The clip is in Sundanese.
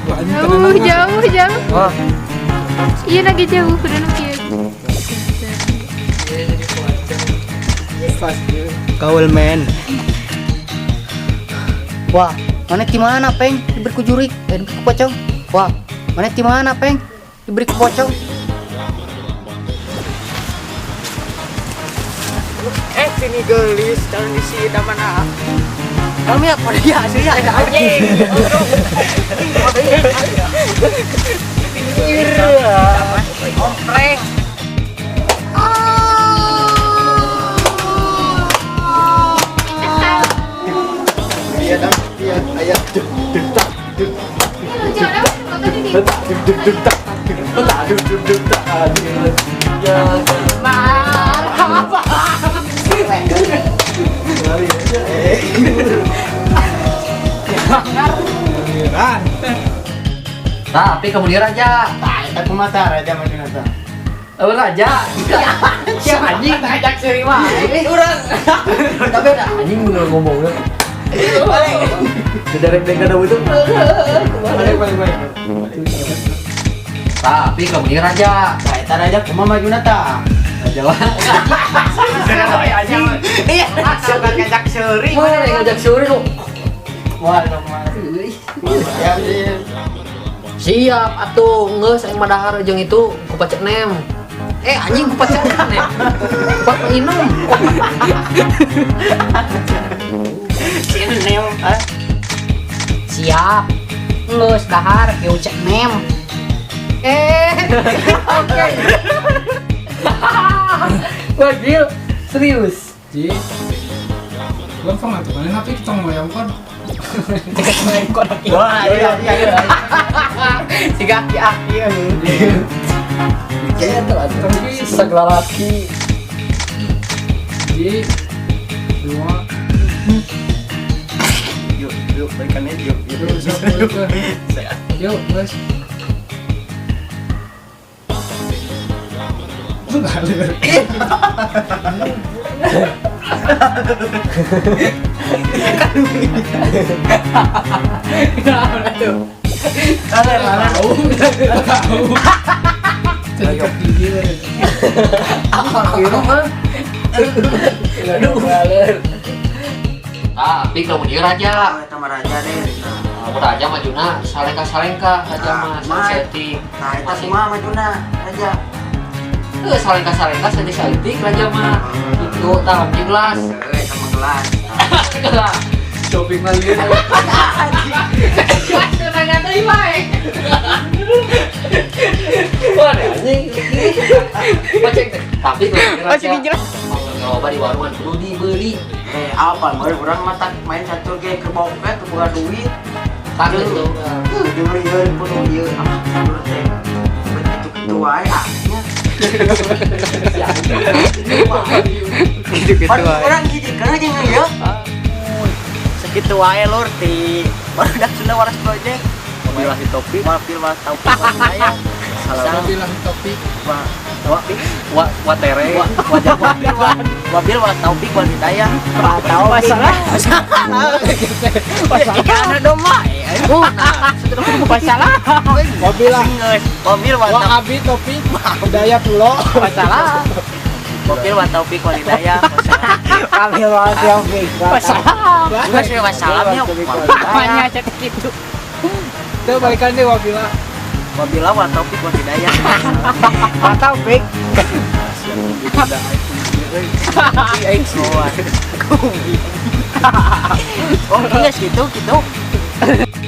Wah, anjing. Jauh, jauh, jauh. Wah. Iya, lagi jauh, udah nukir. Pas dia. Gaul men. Wah, mana di mana, Peng? Diberi ku jurik, eh, diberi ku pocong. Wah, mana di mana, Peng? Diberi ku pocong. Eh, sini gelis, calon isi mana? Kami apa dia sih ya? Anjing. Ompreng. Iya, iya, ayah. Duk duk tak duk duk duk duk tak duk tak duk duk duk tak. Tapi kemudian raja. Tah, eta kumaha raja majuna tah? Oh, raja. Siapa anjing? Ngajak seri mah. Eh, urang. Tapi ada anjing bener ngomongnya. Tidak rek ada itu. Balik balik balik. Tapi kemudian raja. Tah, eta raja kumaha majuna tah? Raja lah. Iya, bukan ngajak seri. Mana yang ngajak suri lu? Wah, eta kumaha? Siap, siap. Siap atuh geus aing mah dahar jeung itu ku pacek nem. Eh anjing ku pacek nem. Kupat minum. Si Nem. Siap. Geus dahar kieu cek nem. Eh, oke. Wah, gil, serius. Ji. Lempeng atuh mana tapi kita ngoyong kon. Wah, iya iya. Si kaki ah. Iya. Kayaknya tuh atuh segala laki. Ji. Dua. Yuk, yuk, balikan aja yuk. Yuk, siap, balik ke. Yuk, guys. Ngalir. Kenapa tuh? Ngalir, ngalir. Tahu, tahu. Jadi kaki Gitu mah. Aduh, ngalir. Tapi kemudian raja. Eta mah raja deh. Aku raja majuna salengka-salengka raja mah saeutik. Nah, eta kumaha majuna raja? Heuh, salengka-salengka saeutik raja mah. Itu tah gelas. Eh, sama gelas. Gelas. Shopping lagi. Nanya tadi baik. Wah, anjing. Pacek teh. Tapi kalau Oh, sini jelas. Kalau di warungan kudu dibeli. Eh, apa baru urang mah tak main catur ge keur bokeh teu boga duit. Tak gitu. Dibeli ieu kudu ieu ah catur teh. Begitu-gitu wae ah nya. Gitu-gitu Baru wae. urang hiji kana jeung ieu. Segitu wae lur ti barudak Sunda Waras Project. Wabillahi taufik. Wabil wa taufik wal hidayah. Salam. Wabillahi taufik. Wa wa Wa wa tere. wajah wabil wa wabil wa taufik wal hidayah. Masalah. Masalah. Doma. Oh, nah. Masalah. Wabillah. Wabil wa Wa abi taufik. Hidayah pulo. Masalah. Wabil wa taufik wal hidayah. Wabil wa taufik. Masalah. Enggak sih wassalamnya. Apanya cetek gitu. Tuh balikan deh wabillah. Wabila wa taufik wal hidayah. Wa taufik. Oh, geus gitu gitu.